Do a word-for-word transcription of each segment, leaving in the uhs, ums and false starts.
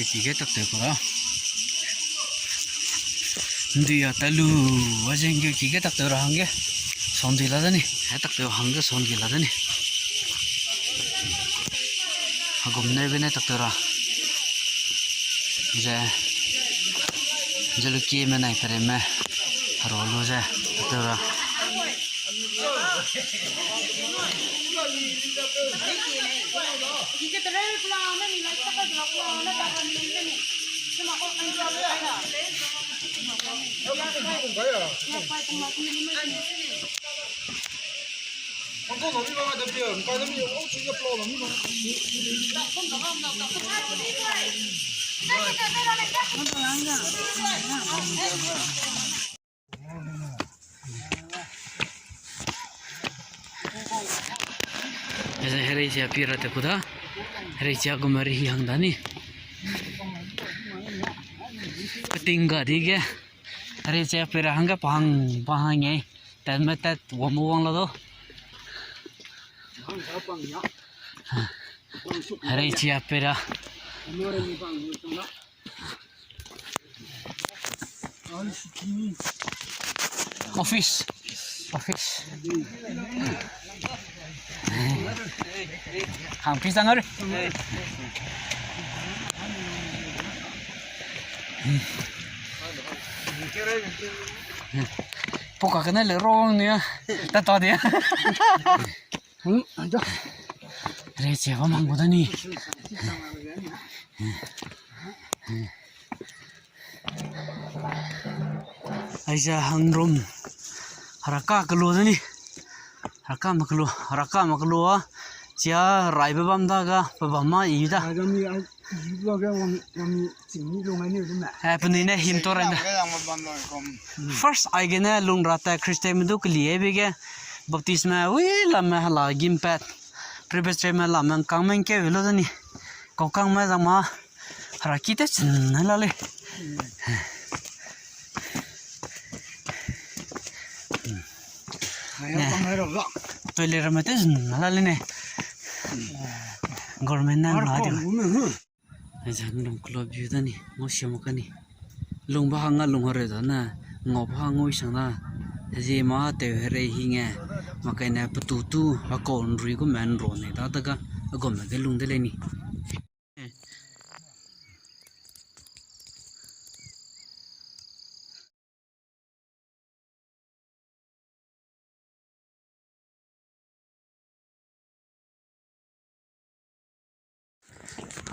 Ki ge tak tew ku da. Ndui a talu, a zeng ge ki ge tak tew ra hangge. Sound di la da ni. He tak tew hangge sound di la da ni. Hagum ne gene tak tew ra. Ze, ze lu ki me nai pere me. Haro lu ze, tak tew ra. Eze herei chia pi ra te ku da. Herei chia gu mari hi hang da ni. Peting ga di ge. Herei chia pi ra hangge pa hang, pa hang e. Tat me tat, wang me wang la do. Herei chia pi ra. Office. Office. Hang pi sang are. Puka kene le rong ni a. Ta ta dia. Herei chia ba mang gu da ni. Aize hangrum. Heraka kelu da ni. Heraka me kelu, heraka me kelu a. Chia raibe bam da ga, pe bam ma i da. Eh, penui ne him to ran da. First aigene lung ra ta Christian me du keli e be ge, baptisme wi lamme hala gimpat. Presbytery me lamme ngkang me ngkeu lo da ni. Kokang me zang ma. Heraki te chin la le. Toilet ramme te zun la le ne. Government ne la di. Aize lung kelo biu da ni, ngau sia mak ka ni. Lung ba hang a lung hare da na, ngau ba hang ngau i sang da. Hezie ma tew herei hi nge, mak kai ne petu tu, hakau nrui gu me nro ne da da ga, a gum me ge lung de le ni.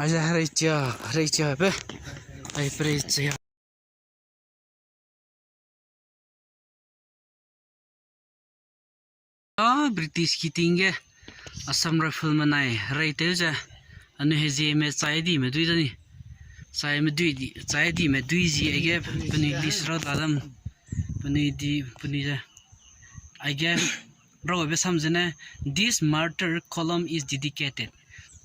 Aize herei chia, herei chia pe. Ai herei chia. A British ki ting ge Assam Rifle menai herei tew ze, anui hezie me chai di me dui da ni. Chai me dui di, chai di me dui zi ege penui list ra da dam. Penui di, penui ze. Aige, rau be sam zene, this martyr column is dedicated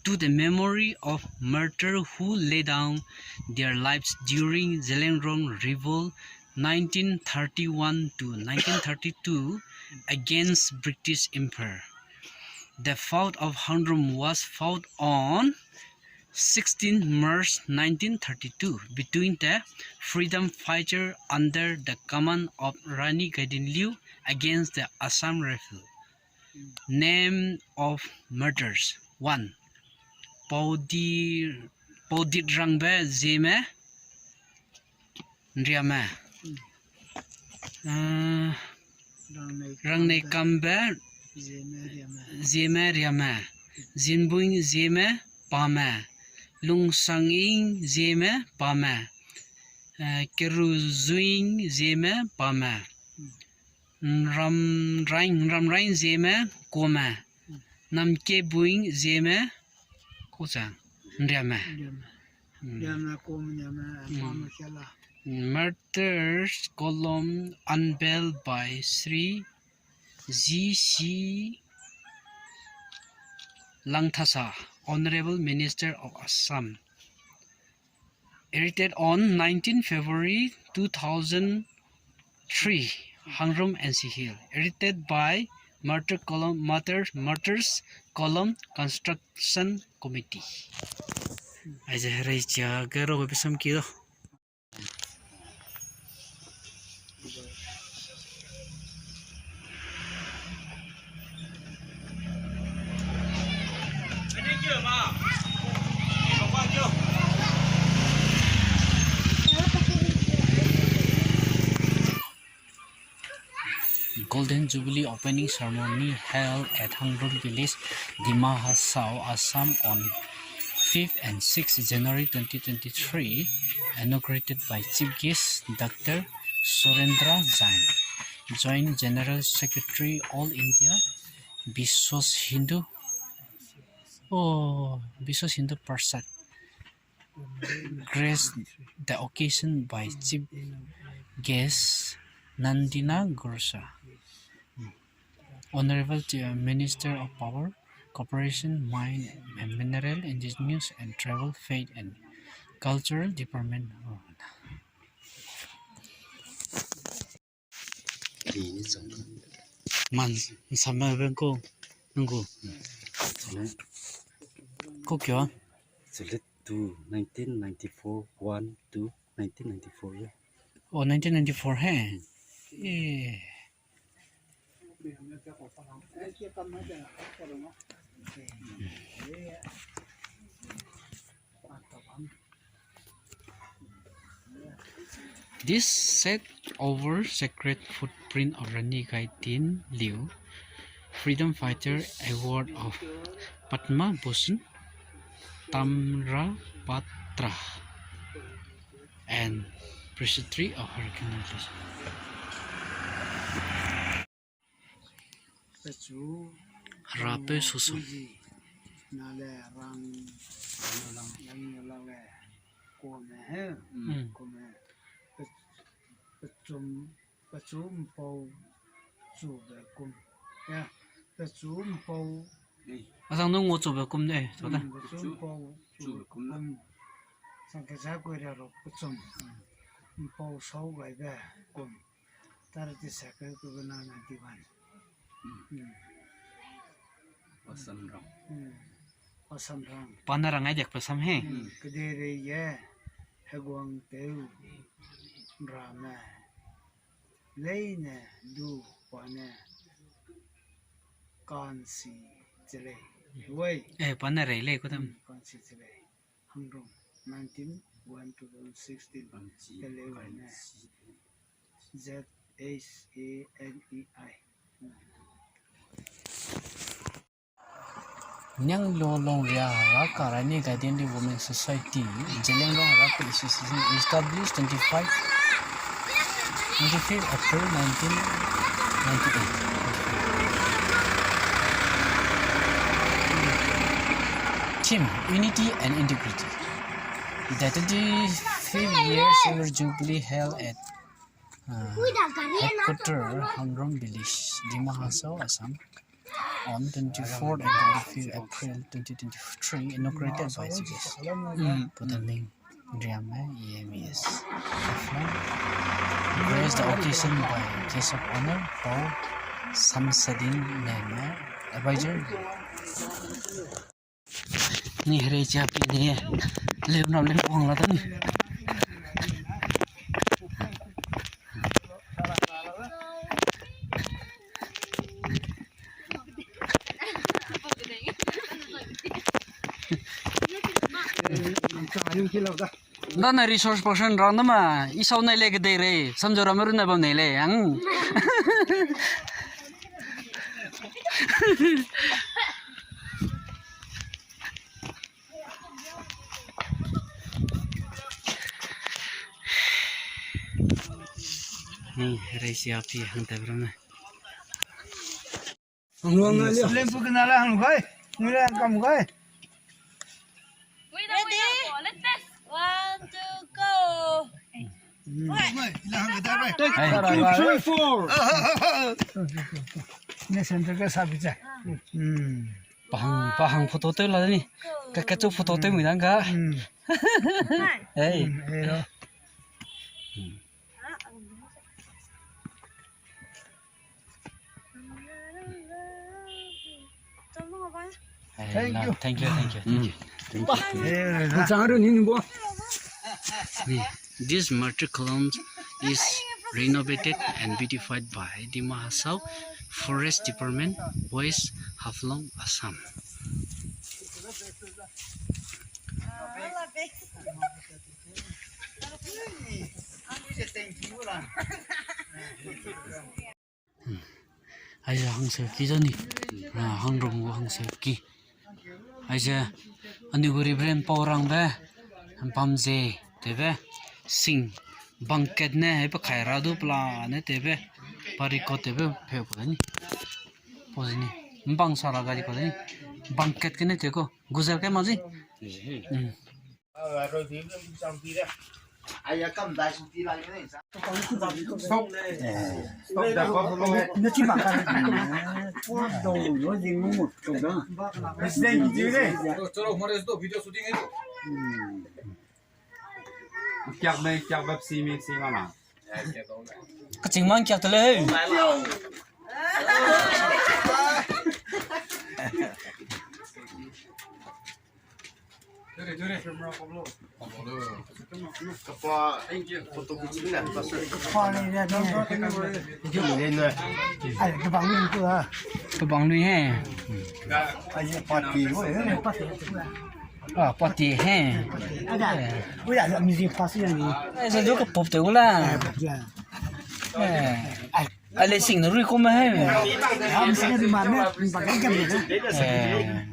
to the memory of martyr who lay down their lives during Zeliangrong Revolt nineteen thirty-one to nineteen thirty-two against British Emperor. The Fort of Hangrum was fought on sixteenth March nineteen thirty-two between the freedom fighter under the command of Rani Gaidinliu against the Assam Rifle. Name of martyrs. One. Paudi, Paudit Rangbe Zeme Riame. Ah, Rangnei Kambe Zeme Riame. Zinbuing Zeme Pame. Lungsanging Zeme Pame. Eh, Keruzuing Zeme Pame. Nramraing, Nramraing Zeme Kome. Namkebuing Zeme Kosa. Nriame. Martyrs column unveiled by Shri G C Langthasa, Honorable Minister of Assam. Erected on nineteen February two thousand three, Hangrum N C Hill. Erected by Martyr Column, Martyr, Martyrs Column Construction Committee. Aize herei chia ge rau be sam ki do. Golden Jubilee opening ceremony held at Hangrum Village, Dima Hasao, Assam on fifth and sixth January twenty twenty-three, inaugurated by Chief Guest Doctor Surendra Jain, Joint General Secretary, All India Biswas Hindu, oh, Biswas Hindu Parishad. Grace the occasion by Chief Guest Nandina Gorsa, Honorable Chief Minister of Power, Cooperation, Mine and Mineral, Indigenous and Tribal, Faith and Cultural Department. Man, nsame ben ko, nang ko. Ko kya? Select two, nineteen ninety-four, one, two, nineteen ninety-four, yeah. Oh, nineteen ninety-four, he? Eh. This set over sacred footprint of Rani Gaidinliu, freedom fighter, award of Padma Bhushan, Tamrapatra, and preceptory of her kingdom. Pechu Hera peu susu. Nale rang lang lang le kome he. Mm. Kome. Pe-, pechum, pechu mpau chube kum. Ya, pechu mpau. Asang nung ngo chube kum de, so da. Mm, pechu mpau chube kum. Sang kesa koi ra ro pechum. Mpau sau gai be kum. Thirty-second to the ninety-one. Hmm. Awesome rang. Hmm. Awesome rang. Pa ne rang ai diak pe sam he. Hmm. Kedeirei ye, heguang teu, rame, leine, du, pa ne, kansi, chelei. Wei. Eh, pa ne rei lei, ko tam. Hmm, kansi, chelei. Hangrum, nineteen one two thousand sixteen, Telewane, Z H A N E I. Nianglo Longria Raka Rani Gaidinliu Women Society, Zeliangrong Raka Association, established twenty-five, twenty-fifth April nineteen ninety-eight. Theme, Unity and Integrity. The twenty-fifth year Silver Jubilee held at, uh, headquarter, Hangrum Village, Dima Hasao, Assam, on twenty-fourth and twenty-fifth April twenty twenty-three, inaugurated by Chief Guest. Mm. Putaming Riame, E M E S. Grace the occasion by guest of honor, Pau Samsadin Neme, advisor. Ni herei chia pi ni, leu na leu wang la da ni. Nda na resource person rang da ma, i sau nai le kedei rei, samjo ramme runne bam nei lei, ang. Ni, herei chia pi hang te bro ne. Hang luang na lia. Lempu kena la hang kai. Ngu la hang kam kai. Ready? One, two, go. Hey. Three, four. Ne center ka sa bi cha. Hmm. Pahang, pahang photo tew la ni. Ka, ka chu photo tew mui dang ka. Hmm. Hey. Hmm, hey lo. Hmm. Thank you. Thank you, thank you, thank you. This matriculum is renovated and beautified by Dima Hasao Forest Department, West Haflong, Assam. Aize hangseuki zani, ah, hangrum gu hangseuki. Aize anui gu Reverend Pau Rangbe, mpam ze, tewbe, sing, bangkat ne, hebe kai ra du pela ne tewbe, pariko tewbe, peu ko dani. Pau zini, mbang sara gari ko dani. Bangkat ke ne tew ko, guzel ke ma zi. Hmm. Kaching man kiak te lei. Kebang lui he. Ah, pati he. Ai, se du kepop te gu la. Eh. Ai, le sing ne rui kum he. Eh.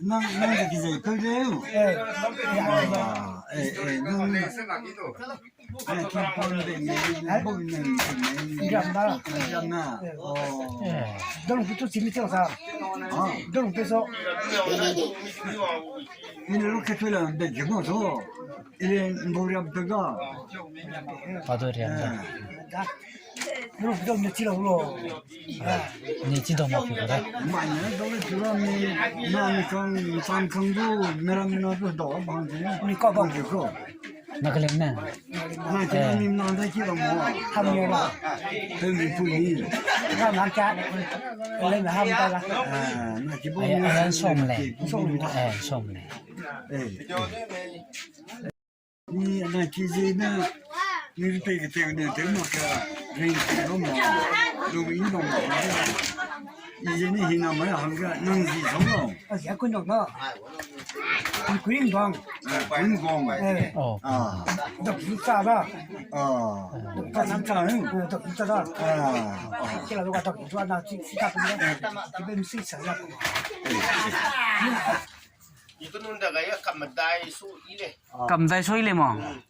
Nang, nang de ki zei peu de. Eh, eh, nang. Dong pu tu simi tiang sa. Dong pu so. Ini lu ke tu la de jemo so. Ini mboriam tega. Padoriam. Dong pu tu ni ti lo lo. Ni ti dong ma pi ko da. Mai ne dong le tu la mi na mi kang san kang du meram na du do bang de. Ni ko bang de ko. Nagaland ne? Nagaland ne. Eh. Ham ye la. Hem ni pu ni. Ham ham cha. Nagaland ne ham ta la. Ah, na ki bo. Ai, ai, som le. Som le. Eh, som le. Eh. Ni na ki zi na. Ni pe ke te ne te ma ka. Ring ke lo ma. Lu yi lo ma. Ni zi ni hi na ma ya hang ga nang zi song lo. A zi a kun dong na. Ni kuing bang. Eh, kuing bang. Eh. Oh. Ah. Dok zi cha da. Ah. Dok zi cha, eh. Eh, dok zi cha da. Ah. Ki la dok dok zi na chi chi ta kun na. Ki ben si sa ya. Ni tu nun da ga ya kam dai su i le. Kam dai su i le ma.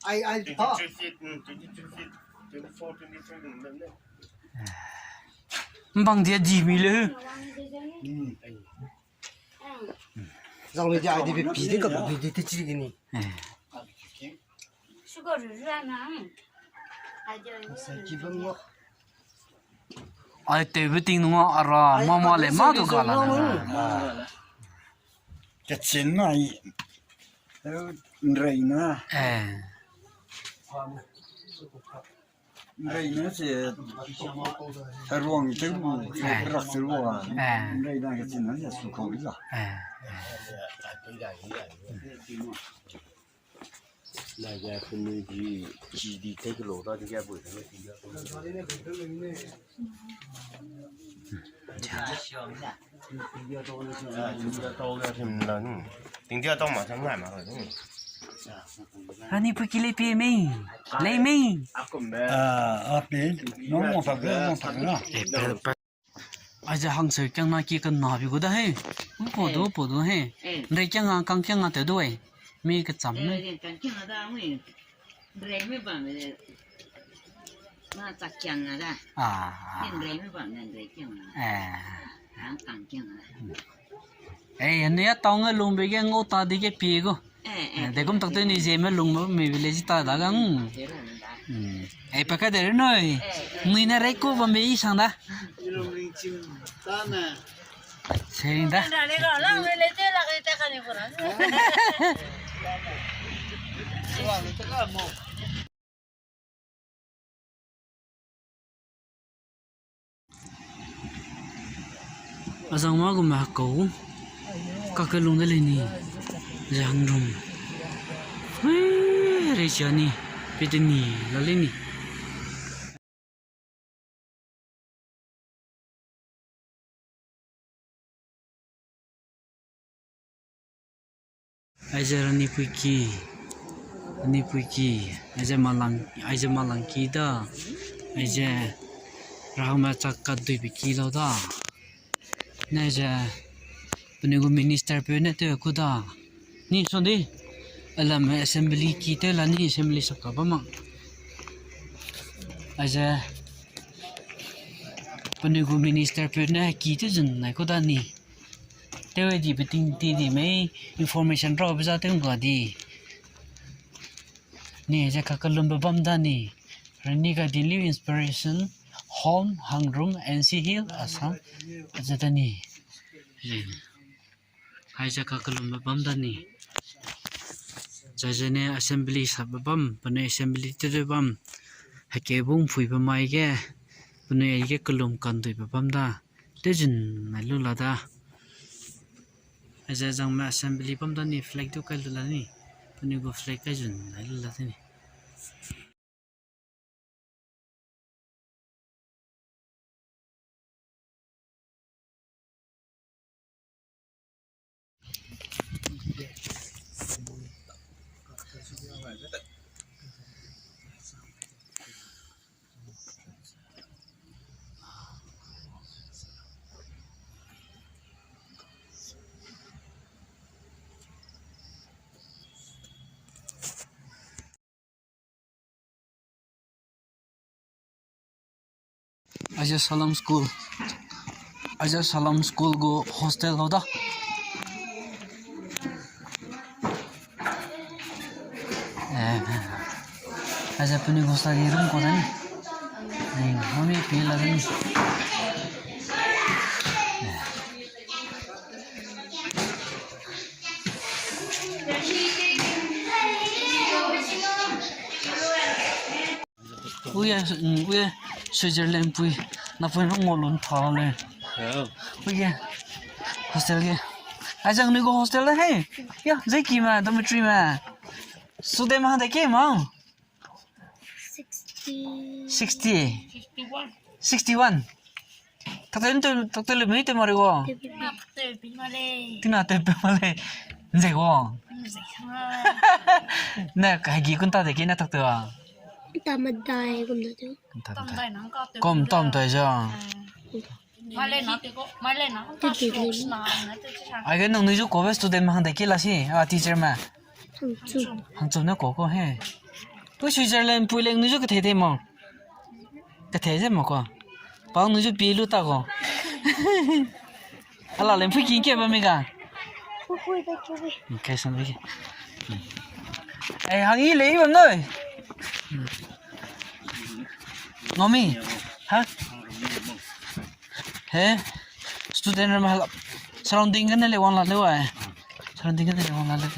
Ai, ai, twenty-three feet, mm, twenty-three feet, twenty-four, twenty-three, mm, mm, mm. Mbang dia di mi le. Zang le dia ai di be pi de ka be di te chi de ni. Eh. Sugar ruru ana. Ai, tewbe ting nung a ra, mama le, ma du ka la na. Kechin na i. Nrei na. Eh. Nrei na se. Ruang te bu, eh, rak se ruang. Eh. Nrei na kechin na se su kau i la. Eh. Ani pu ki lei pie mei, lei mei. Ah, a pe, nong mo tak, nong tak na. Eh, pe, pe. Aize hangseu kiang na ki kena bi gu da he. U po du, u po du he. Eh. Nrei kiang a, kang kiang a te du e. Mi kecham ne. Eh, kang kiang a da, ui. Nrei me bam ne. Na chak kiang a da. Ah. Nrei me bam ne, nrei kiang a. Eh. Kang, kang kiang a da. Eh, ne ya tau nge lungbe ge ngau ta di ge pie gu. Eh, eh, de gum tak te ni Zeme lung me, me village ta da gang. Hmm. Eh, pa ka de noi. Nui na rei ko ba me i sang da. Sering da. Azang ma gume kau. Kakelung de lei ni. Ze hangrum. Hui, rei sia ni. Pe te ni, la lei ni. Aize Ranipuiki, Ranipuiki, aize Malang, aize Malangki da, aize rahangme chak kaduibe ki lau da. Ne aize penui gu minister peu ne tew ku da. Ni son di, alame assembly ki tew la ni assembly sap ka bam ma. Aize penui gu minister peu ne ki tew zun nai ku da ni. Tew di beting ti di mei information rabe za tew ngga di. Ni ze kakelumbe bam da ni. Rani Gaidinliu Inspiration Home, Hangrum, N C Hill, Assam. Ze da ni. Aize kakelumbe bam da ni. Zai zene assembly sapbe bam, penui assembly tew bam. Hekebung phuibe mai ge, penui aige kelum kanduibe bam da. Tezun nai lu la da. Aize zangme assembly bam da ni flag du kai lu la ni. Penui gu flag kai zun nai lu la da ni. Aize Salam School. Aize Salam School gu hostel lau da. Eh, aize penui gu study room ku da ni. Eh, mami pi la ni. Eh. Uye, mm, uye, Switzerland pui, napui rung ngau lun tha le. Oh. Uye, hostel ge. Aize anui gu hostel da he. Ya, ze ki ma, dormitory ma. Student ma de ke ma. Sixty. Sixty. Fifty-one. Sixty-one. Takte ntu, takte lu mi te mari go. Takte pi ma le. Tina te pe ma le. Nze go. Nze ma. Na ka gi kun ta de ki na takte wa. Ta ma dai gum da jo. Ta ma dai. Kom tam dai ja. Ma le na te ko, ma le na. Te ki le. Ai ge nang nui ju ko be student ma hang de ki la si, a teacher ma. Hangchum. Hangchum ne ko ko he. Pui Switzerland pui leng nui zu kethei tei mo. Kethei ze mo ko. Pang nui zu pi lu ta ko. Ala leng pui king ke ba mi ga. Pui pui da ke we. Okay, san we. Eh, hang i le i bam noi. Ngau mi. Ha? He, student ram hala, surrounding gene le wang la le wa. Surrounding gene le wang la le.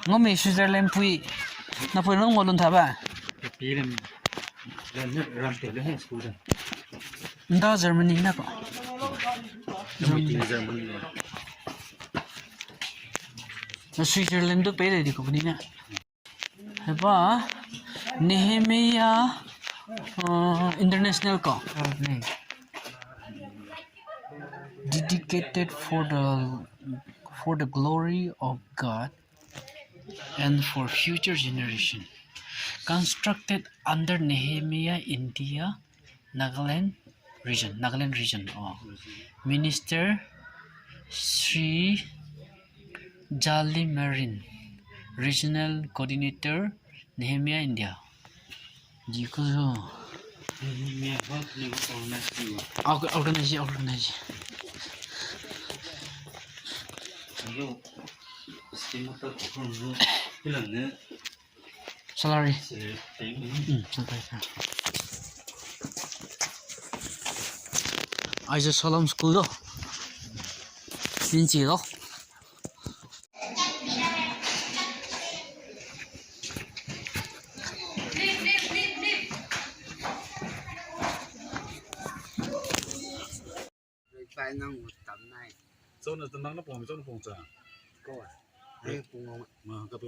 Ngau mi Switzerland pui, napui rung ngau lun tha ba. Pi ram, ram, ram te le he student. Nda Germany na ko. Germany, Germany. Na Switzerland du pei le di company na. Heba Nehemiah, uh, International ko. Dedicated for the, for the glory of God and for future generation. Constructed under Nehemiah India Nagaland region, Nagaland region, oh. Minister Sri Jali Marin, Regional Coordinator, Nehemiah India. Di ko zo. Nehemiah ba ni organize di wa. Org-, organize, organize. Yo, schema ta ko zo. Pilan ne. Salary. Salary. Mm, salary. Aize Salam School do. Ninchi do. Nang gu tam nai. Chau ne, nang ne pung, chau ne pung cha. Ko. Ai pung o. Ma, ka pe